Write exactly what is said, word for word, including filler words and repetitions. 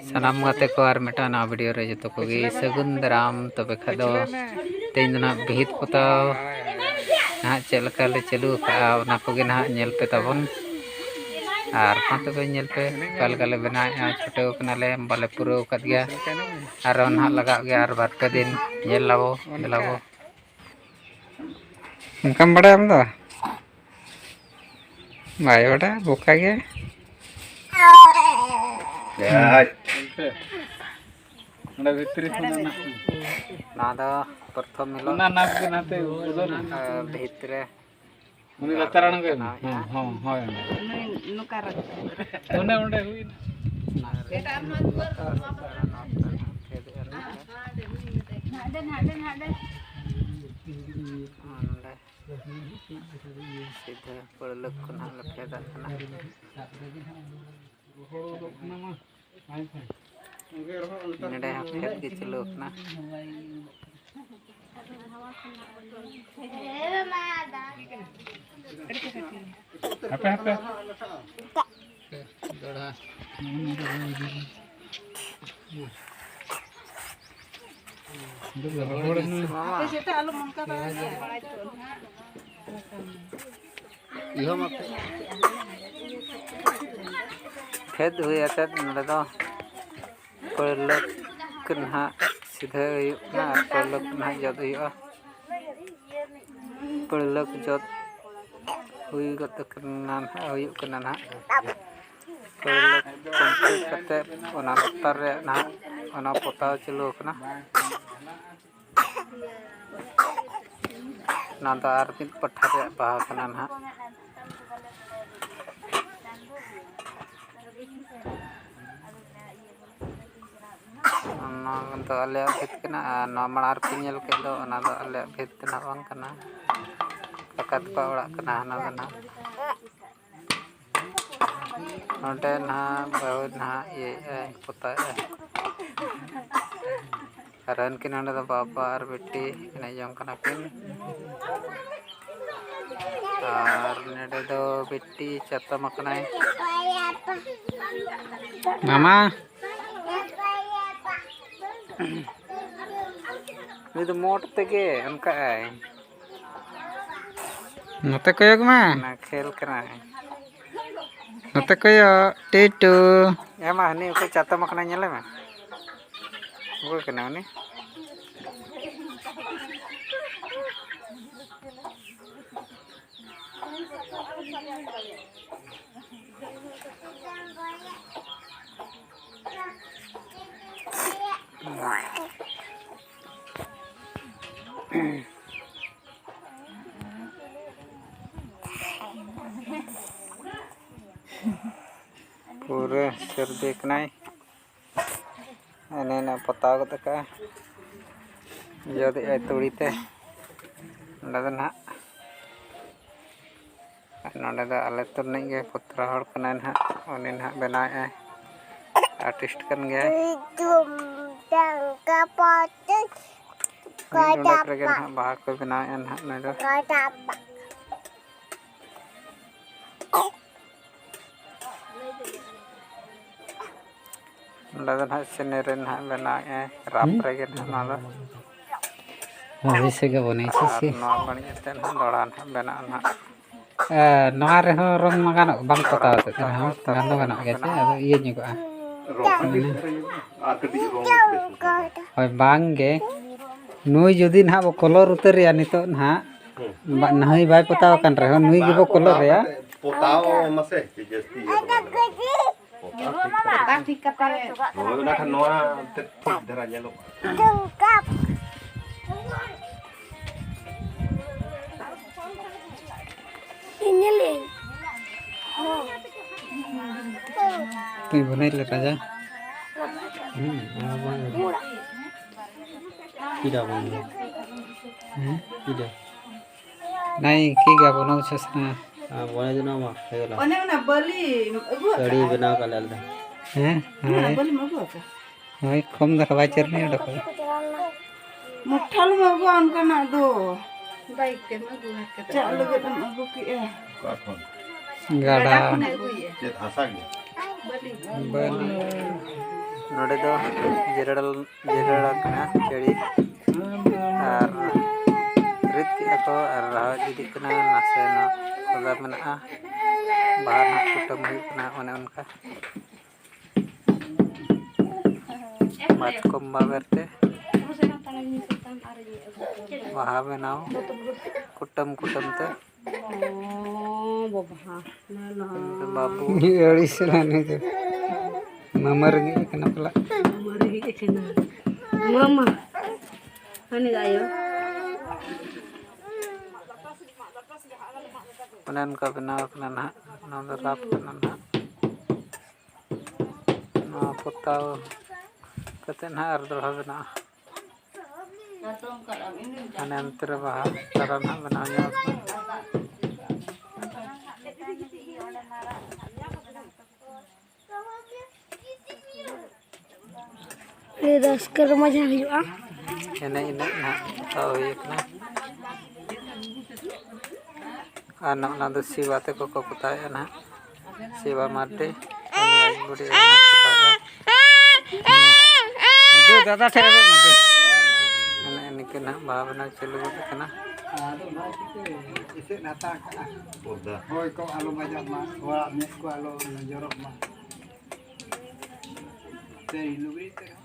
ᱥᱟᱱᱟᱢ ᱜᱟᱛᱮ ᱠᱚ ᱟᱨ ᱢᱤᱫᱴᱟᱝ ᱱᱟᱣᱟ ᱵᱷᱤᱰᱤᱭᱳ ᱨᱮ ᱡᱚᱛᱚ ᱠᱚᱜᱮ ᱥᱟᱹᱜᱩᱱ ᱫᱟᱨᱟᱢ᱾ ᱛᱚᱵᱮ ᱠᱷᱟᱡ ᱫᱚ ᱛᱮᱦᱮᱧ ᱫᱚ ᱱᱟᱦᱟᱜ ᱵᱷᱤᱛ ᱯᱚᱛᱟᱣ ᱱᱟᱦᱟᱜ ᱪᱮᱫ ᱞᱮᱠᱟ ᱞᱮ ᱪᱟᱹᱞᱩ ᱟᱠᱟᱫᱼᱟ, ᱚᱱᱟ ᱠᱚᱜᱮ ᱱᱟᱦᱟᱜ ᱧᱮᱞ ᱯᱮ ᱛᱟᱵᱚᱱ᱾ ᱟᱨ ᱢᱟ ᱛᱚᱵᱮ ᱧᱮᱞ ᱯᱮ ᱚᱠᱟ ᱞᱮᱠᱟ ᱞᱮ ᱵᱮᱱᱟᱣᱮᱫᱼᱟ᱾ ᱪᱷᱩᱴᱟᱹᱣ ᱠᱟᱱᱟᱞᱮ, ᱵᱟᱞᱮ ᱯᱩᱨᱟᱹᱣ ᱟᱠᱟᱫ ᱜᱮᱭᱟ, ᱟᱨᱚ ᱱᱟᱦᱟᱜ ᱞᱟᱜᱟᱜ ᱜᱮᱭᱟ ᱟᱨ ᱵᱟᱨ ᱯᱮ ᱫᱤᱱ᱾ ᱧᱮᱞ ᱟᱵᱚ, ᱧᱮᱞ ᱟᱵᱚ᱾ ᱚᱱᱠᱟᱢ ᱵᱟᱲᱟᱭᱟ ᱟᱢ ᱫᱚ? ᱵᱟᱭ ᱵᱟᱰᱟᱭᱟ, ᱵᱚᱠᱟ ᱜᱮ᱾ ᱚᱸᱰᱮ ᱵᱷᱤᱛᱨᱤ ᱠᱷᱚᱱ ᱚᱱᱟ ᱱᱚᱣᱟ ᱫᱚ ᱯᱨᱚᱛᱷᱚᱢ ᱦᱤᱞᱳᱜ, ᱚᱱᱟ ᱱᱟᱯ ᱜᱮ ᱱᱟᱛᱮ ᱩᱫᱩᱜ ᱮᱱᱟ᱾ ᱮ, ᱵᱷᱤᱛ ᱨᱮ ᱩᱱᱤ ᱞᱟᱛᱟᱨ ᱟᱬᱜᱚᱭ ᱢᱮ᱾ ᱦᱮᱸ, ᱦᱮᱸ, ᱦᱳᱭ, ᱚᱸᱰᱮ᱾ ᱱᱚᱝᱠᱟ ᱨᱟᱠᱟᱵ᱾ ᱚᱸᱰᱮ, ᱚᱸᱰᱮ ᱦᱩᱭ ᱮᱱᱟ᱾ ᱪᱮᱫ ᱟᱨ ᱱᱚᱣᱟ ᱫᱩᱣᱟᱹᱨ ᱱᱚᱣᱟ ᱠᱚᱨᱮ ᱱᱚᱣᱟ ᱠᱚᱨᱮ ᱱᱚᱣᱟ ᱠᱚᱨᱮ ᱪᱮᱫ ᱟᱨ ᱱᱚᱣᱟ ᱠᱚᱨᱮ? ᱱᱟᱰᱮ, ᱱᱟᱰᱮ, ᱱᱟᱰᱮ᱾ ᱱᱚᱰᱮ ᱥᱤᱫᱷᱟᱹ ᱯᱟᱹᱲᱞᱟᱹᱠ ᱠᱷᱚᱱ ᱦᱟᱸᱜ ᱞᱮ ᱯᱷᱮᱰᱟᱜ ᱠᱟᱱᱟ᱾ ᱱᱚᱰᱮ ᱦᱚᱸ ᱯᱷᱮᱰ ᱜᱮ ᱪᱟᱹᱞᱩ ᱟᱠᱟᱱᱟ᱾ ᱦᱟᱯᱮ, ᱦᱟᱯᱮ᱾ ᱯᱷᱮᱰ ᱦᱩᱭ ᱟᱛᱮᱫ ᱱᱚᱰᱮ ᱫᱚ ᱯᱟᱹᱲᱞᱟᱹᱠ ᱱᱟᱦᱟᱜ ᱥᱤᱫᱷᱟᱹ ᱦᱩᱭᱩᱜ ᱠᱟᱱᱟ ᱟᱨ ᱯᱟᱹᱲᱞᱟᱹᱠ ᱱᱟᱦᱟᱜ ᱡᱚᱫ ᱦᱩᱭᱩᱜᱼᱟ᱾ ᱯᱟᱹᱲᱞᱟᱹᱠ ᱡᱚᱫ ᱦᱩᱭ ᱠᱟᱛᱮ ᱠᱟᱱᱟ ᱱᱟᱦᱟᱜ, ᱦᱩᱭᱩᱜ ᱠᱟᱱᱟ ᱱᱟᱦᱟᱜ᱾ ᱯᱟᱹᱲᱞᱟᱹᱠ ᱠᱚᱢᱯᱞᱤᱴ ᱠᱟᱛᱮ ᱚᱱᱟ ᱞᱟᱛᱟᱨ ᱨᱮ ᱱᱟᱦᱟᱜ ᱚᱱᱟ ᱯᱚᱛᱟᱣ ᱪᱟᱹᱞᱩ ᱟᱠᱟᱱᱟ᱾ ᱚᱱᱟ ᱫᱚ ᱟᱨ ᱢᱤᱫ ᱯᱟᱴᱷᱟ ᱨᱮᱭᱟᱜ ᱵᱟᱦᱟ ᱠᱟᱱᱟ ᱱᱟᱦᱟᱜ᱾ ᱱᱚᱣᱟ ᱫᱚ ᱟᱞᱮᱭᱟᱜ ᱵᱷᱤᱛ ᱠᱟᱱᱟ ᱟᱨ ᱱᱚᱣᱟ ᱢᱟᱲᱟᱝ ᱨᱮᱯᱮ ᱧᱮᱞ ᱠᱮᱫ ᱫᱚ, ᱚᱱᱟ ᱫᱚ ᱟᱞᱮᱭᱟᱜ ᱵᱷᱤᱛ ᱫᱚ ᱱᱟᱦᱟᱜ ᱵᱟᱝ ᱠᱟᱱᱟ, ᱠᱟᱠᱟ ᱛᱟᱠᱚᱣᱟᱜ ᱚᱲᱟᱜ ᱠᱟᱱᱟ ᱦᱟᱱᱟ ᱫᱚ ᱱᱟᱦᱟᱜ᱾ ᱱᱚᱰᱮ ᱱᱟᱦᱟᱜ ᱵᱟᱹᱦᱩ ᱱᱟᱦᱟᱜ ᱤᱭᱟᱹᱭᱮᱫᱼᱟᱭ, ᱯᱚᱛᱟᱣᱮᱫᱼᱟᱭ᱾ ᱟᱨ ᱩᱱᱠᱤᱱ ᱱᱚᱰᱮ ᱫᱚ ᱵᱟᱵᱟ ᱟᱨ ᱵᱤᱴᱤ ᱮᱱᱮᱡ ᱡᱚᱝ ᱠᱟᱱᱟ ᱠᱤᱱ᱾ ᱟᱨ ᱱᱚᱰᱮ ᱫᱚ ᱵᱤᱴᱤ ᱪᱟᱛᱚᱢ ᱟᱠᱟᱱᱟᱭ᱾ ᱢᱟᱢᱟ᱾ ᱩᱱᱤ ᱫᱚ ᱢᱚᱴ ᱛᱮᱜᱮ ᱚᱱᱠᱟᱜᱼᱟᱭ᱾ ᱱᱚᱛᱮ ᱠᱚᱭᱚᱜ ᱢᱮ᱾ ᱚᱱᱟ ᱠᱷᱮᱞ ᱠᱟᱱᱟᱭ᱾ ᱱᱚᱛᱮ ᱠᱚᱭᱚᱜ, ᱴᱤᱴᱩ᱾ ᱮ ᱢᱟ, ᱦᱟᱹᱱᱤ ᱚᱠᱚᱭ ᱪᱟᱛᱚᱢ ᱟᱠᱟᱱᱟᱭ, ᱧᱮᱞᱮ ᱢᱮ᱾ ᱚᱠᱚᱭ ᱠᱟᱱᱟᱭ ᱩᱱᱤ? ᱯᱩᱨᱟᱹ ᱥᱟᱹᱨᱫᱤ ᱠᱟᱱᱟᱭ᱾ ᱮᱱᱮ ᱮᱱᱮ ᱯᱚᱛᱟᱣ ᱜᱚᱫ ᱠᱟᱜᱼᱟ᱾ ᱡᱚᱫᱮᱜᱼᱟᱭ ᱛᱩᱲᱤ ᱛᱮ᱾ ᱱᱚᱸᱰᱮ ᱫᱚ ᱱᱟᱦᱟᱜ, ᱟᱨ ᱱᱚᱸᱰᱮ ᱫᱚ ᱟᱞᱮ ᱟᱹᱛᱩ ᱨᱤᱱᱤᱡ ᱜᱮ ᱯᱚᱛᱨᱟ ᱦᱚᱲ ᱠᱟᱱᱟᱭ ᱱᱟᱦᱟᱜ᱾ ᱩᱱᱤ ᱱᱟᱦᱟᱜ ᱵᱮᱱᱟᱣᱮᱫᱼᱟᱭ, ᱟᱨᱴᱤᱥᱴ ᱠᱟᱱ ᱜᱮᱭᱟᱭ᱾ ᱢᱤᱫ ᱰᱚᱸᱰᱮᱠ ᱨᱮᱜᱮ ᱱᱟᱦᱟᱜ ᱵᱟᱦᱟ ᱠᱚᱭ ᱵᱮᱱᱟᱣᱮᱫᱼᱟ ᱱᱟᱦᱟᱜ ᱱᱩᱭ ᱫᱚ᱾ ᱱᱚᱸᱰᱮ ᱫᱚ ᱱᱟᱦᱟᱜ ᱥᱤᱱᱮᱨᱤ ᱱᱟᱦᱟᱜ ᱵᱮᱱᱟᱣᱮᱫᱼᱟᱭ, ᱨᱟᱯ ᱦᱩᱸ? ᱨᱮᱜᱮ ᱱᱟᱦᱟᱜ ᱱᱚᱣᱟ ᱫᱚ᱾ ᱦᱳᱭ, ᱥᱮ ᱜᱮ ᱵᱚᱱᱮ, ᱥᱮ ᱟᱨ ᱥᱮ᱾ ᱱᱚᱣᱟ ᱵᱟᱹᱲᱤᱡ ᱠᱟᱛᱮ ᱱᱟᱦᱟᱜ ᱫᱚᱦᱲᱟ ᱱᱟᱦᱟᱜ ᱵᱮᱱᱟᱜᱼᱟ ᱱᱟᱦᱟᱜ᱾ ᱮ, ᱱᱚᱣᱟ ᱨᱮᱦᱚᱸ ᱨᱚᱝ ᱢᱟ ᱜᱟᱱᱚᱜ, ᱵᱟᱝ ᱯᱚᱛᱟᱣ ᱟᱛᱮᱫ ᱨᱮᱦᱚᱸ ᱜᱟᱱ ᱫᱚ ᱜᱟᱱᱚᱜ ᱜᱮᱭᱟ ᱥᱮ, ᱟᱫᱚ ᱤᱭᱟᱹ ᱧᱚᱜᱚᱜᱼᱟ᱾ ᱨᱚᱝ ᱠᱟᱹᱴᱤᱡ ᱟᱨ ᱠᱟᱹᱴᱤᱡ ᱨᱚᱝ ᱵᱮᱥ ᱧᱚᱜᱚᱜᱼᱟ᱾ ᱦᱳᱭ, ᱵᱟᱝ ᱜᱮ᱾ ᱱᱩᱭ ᱡᱩᱫᱤ ᱱᱟᱦᱟᱜ ᱵᱚ ᱠᱚᱞᱚᱨ ᱩᱛᱟᱹᱨᱮᱭᱟ ᱱᱤᱛᱚᱜ ᱱᱟᱦᱟᱜ, ᱦᱩᱸ᱾ ᱵᱟ-, ᱱᱟᱹᱦᱟᱹᱭ ᱵᱟᱭ ᱯᱚᱛᱟᱣ ᱟᱠᱟᱱ ᱨᱮᱦᱚᱸ, ᱱᱩᱭ ᱵᱟᱝ ᱜᱮᱵᱚ ᱯᱚᱛᱟᱣ ᱠᱚᱞᱚᱨᱮᱭᱟ᱾ ᱠᱟᱛᱮ ᱯᱚᱛᱟᱣ ᱢᱟᱥᱮ ᱡᱟᱹᱥᱛᱤ ᱤᱭᱟᱹ ᱫᱚ ᱵᱟᱝ ᱧᱮᱞᱚᱜᱼᱟ᱾ ᱯᱚᱛᱟᱣ ᱴᱷᱤᱠ ᱠᱟᱛᱮ᱾ ᱯᱚᱛᱟᱣ ᱴᱷᱤᱠ ᱠᱟᱛᱮ᱾ ᱦᱳᱭ, ᱚᱱᱟ ᱠᱷᱟᱱ ᱱᱚᱣᱟ ᱛᱮᱫ ᱴᱷᱤᱠ ᱫᱷᱟᱨᱟ ᱧᱮᱞᱚᱜᱼᱟ᱾ ᱤᱧ ᱧᱮᱞᱮᱧ᱾ ᱛᱩᱭ ᱵᱚᱱᱟᱭ ᱞᱮ ᱨᱟᱡᱟ᱾ ᱦᱩᱸ, ᱚᱱᱟ ᱵᱟᱝ᱾ ᱯᱤᱰᱟ ᱵᱟᱝ᱾ ᱦᱮᱸ? ᱯᱤᱰᱟ᱾ ᱱᱟᱭ ᱠᱤ ᱜᱟ ᱵᱚᱱᱟᱣ ᱪᱮᱥᱱᱟ᱾ ᱦᱮᱸ, ᱵᱚᱱᱟᱭ ᱫᱚ ᱱᱚᱣᱟ ᱢᱟ, ᱦᱮᱸ, ᱜᱮᱞᱟ᱾ ᱚᱱᱮ ᱚᱱᱟ ᱵᱟᱹᱞᱤ ᱟᱹᱜᱩ ᱟᱠᱟᱫ? ᱥᱟᱹᱲᱤ ᱵᱮᱱᱟᱣ ᱠᱟᱜ ᱞᱮ ᱟᱞᱮ ᱫᱚ᱾ ᱦᱮᱸ, ᱚᱱᱟ ᱦᱳᱭ᱾ ᱵᱟᱹᱞᱤᱢ ᱟᱹᱜᱩ ᱟᱠᱟᱫ? ᱦᱳᱭ, ᱠᱚᱢ ᱫᱷᱟᱨᱟ ᱵᱟᱭ ᱪᱮᱨᱱᱤ ᱚᱰᱚᱠᱚᱜᱼᱟ᱾ ᱢᱚᱴᱷᱟ ᱟᱞᱚᱢ ᱟᱹᱜᱩᱣᱟ ᱚᱱᱠᱟᱱᱟᱜ ᱫᱚ᱾ ᱵᱟᱭᱤᱠ ᱛᱮᱢ ᱟᱹᱜᱩ ᱟᱠᱟᱫᱟ᱾ ᱪᱟᱜ ᱞᱟᱹᱜᱤᱫ ᱮᱢ ᱟᱹᱜᱩ ᱠᱮᱜᱼᱟ᱾ ᱚᱠᱟ ᱠᱷᱚᱱ? ᱜᱟᱰᱟ᱾ ᱜᱟᱰᱟ ᱠᱷᱚᱱᱮ ᱟᱹᱜᱩᱭᱮᱫᱼᱟ᱾ ᱪᱮᱫ ᱦᱟᱥᱟ ᱜᱮ? ᱵᱟᱹᱞᱤ᱾ ᱵᱟᱹᱞᱤ᱾ ᱱᱚᱰᱮ ᱫᱚ ᱡᱮᱨᱮᱲ, ᱡᱮᱨᱮᱲ ᱟᱠᱟᱱᱟ ᱪᱟᱹᱲᱤ ᱟᱨ ᱨᱤᱫ ᱠᱮᱫᱟ ᱠᱚ ᱟᱨ ᱨᱟᱦᱟ ᱤᱫᱤᱜ ᱠᱟᱱᱟ᱾ ᱱᱟᱥᱮ ᱱᱚᱣᱟ ᱥᱟᱫᱟ ᱢᱮᱱᱟᱜᱼᱟ, ᱵᱟᱦᱟ ᱱᱟᱦᱟᱜ ᱠᱩᱴᱟᱹᱢ ᱦᱩᱭᱩᱜ ᱠᱟᱱᱟ᱾ ᱚᱱᱮ ᱚᱱᱠᱟ ᱢᱟᱛᱠᱚᱢ ᱵᱟᱵᱮᱨ ᱛᱮ ᱵᱟᱦᱟ ᱵᱮᱱᱟᱣ, ᱠᱩᱴᱟᱹᱢ ᱠᱩᱴᱟᱹᱢ ᱛᱮ᱾ ᱚ, ᱵᱟᱵᱟ, ᱦᱟ᱾ ᱵᱟᱹᱵᱩ᱾ ᱟᱹᱲᱤᱥ ᱮᱱᱟ ᱱᱩᱭ ᱫᱚ᱾ ᱢᱟᱢᱟ ᱨᱮᱸᱜᱮᱡ ᱟᱠᱟᱱᱟ ᱯᱟᱞᱟ᱾ ᱢᱟᱢᱟ ᱨᱮᱸᱜᱮᱡ ᱟᱠᱟᱱᱟ᱾ ᱢᱟᱢᱟ᱾ ᱦᱟᱹᱱᱤ ᱫᱚ ᱟᱭᱳ᱾ ᱚᱱᱮ ᱚᱱᱠᱟ ᱵᱮᱱᱟᱣ ᱟᱠᱟᱱᱟ ᱱᱟᱦᱟᱜ᱾ ᱱᱚᱣᱟ ᱫᱚ ᱨᱟᱯ ᱠᱟᱱᱟ ᱱᱟᱦᱟᱜ᱾ ᱱᱚᱣᱟ ᱯᱚᱛᱟᱣ ᱠᱟᱛᱮ ᱱᱟᱦᱟᱜ ᱟᱨ ᱫᱚᱦᱲᱟ ᱵᱮᱱᱟᱜᱼᱟ᱾ ᱦᱟᱱᱮ ᱚᱱᱛᱮ ᱨᱮ ᱵᱟᱦᱟ ᱛᱟᱨᱟ ᱱᱟᱦᱟᱜ ᱵᱮᱱᱟᱣ ᱧᱚᱜ ᱟᱠᱟᱱᱟ᱾ ᱟᱹᱰᱤ ᱨᱟᱹᱥᱠᱟᱹ ᱨᱚᱢᱚᱡᱽ ᱦᱚᱸ ᱦᱩᱭᱩᱜᱼᱟ᱾ ᱮᱱᱮᱡ ᱮᱱᱮᱡ ᱱᱟᱦᱟᱜ ᱦᱟᱛᱟᱣ ᱦᱩᱭ ᱟᱠᱟᱱᱟ᱾ ᱟᱨ ᱱᱚᱜᱼᱚ ᱱᱟ ᱫᱚ ᱥᱤᱵᱟ ᱛᱟᱠᱚ ᱠᱚ ᱯᱚᱛᱟᱣᱮᱫᱼᱟ ᱱᱟᱦᱟᱜ᱾ ᱥᱤᱵᱟ ᱢᱟᱨᱰᱤ, ᱩᱱᱤ ᱟᱡ ᱵᱩᱰᱷᱤ ᱮᱨᱟ ᱱᱟᱦᱟᱜ ᱯᱚᱛᱟᱣᱮᱫᱼᱟ᱾ ᱫᱩ ᱫᱟᱫᱟ ᱴᱷᱮᱱ ᱨᱮᱵᱮᱱ ᱢᱟᱨᱰᱤ᱾ ᱮᱱᱮᱡ ᱮᱱᱮᱡ ᱜᱮ ᱱᱟᱦᱟᱜ ᱵᱟᱦᱟ ᱵᱮᱱᱟᱣ ᱪᱟᱹᱞᱩ ᱜᱚᱫ ᱟᱠᱟᱱᱟ᱾ ᱟᱫᱚ ᱚᱱᱟ ᱪᱤᱠᱟᱹ ᱮᱥᱮᱫ ᱦᱟᱛᱟᱲ ᱠᱟᱜᱼᱟ᱾ ᱯᱚᱨᱫᱟ᱾ ᱦᱚᱭ ᱠᱚ ᱟᱞᱚ ᱵᱟᱡᱟᱜ ᱢᱟ, ᱦᱚᱲᱟᱜ ᱢᱮᱫ ᱠᱚ ᱟᱞᱚ ᱱᱚᱡᱚᱨᱚᱜ ᱢᱟ᱾ ᱥᱮ ᱞᱩᱜᱽᱲᱤ ᱛᱮ ᱨᱮᱦᱚᱸ᱾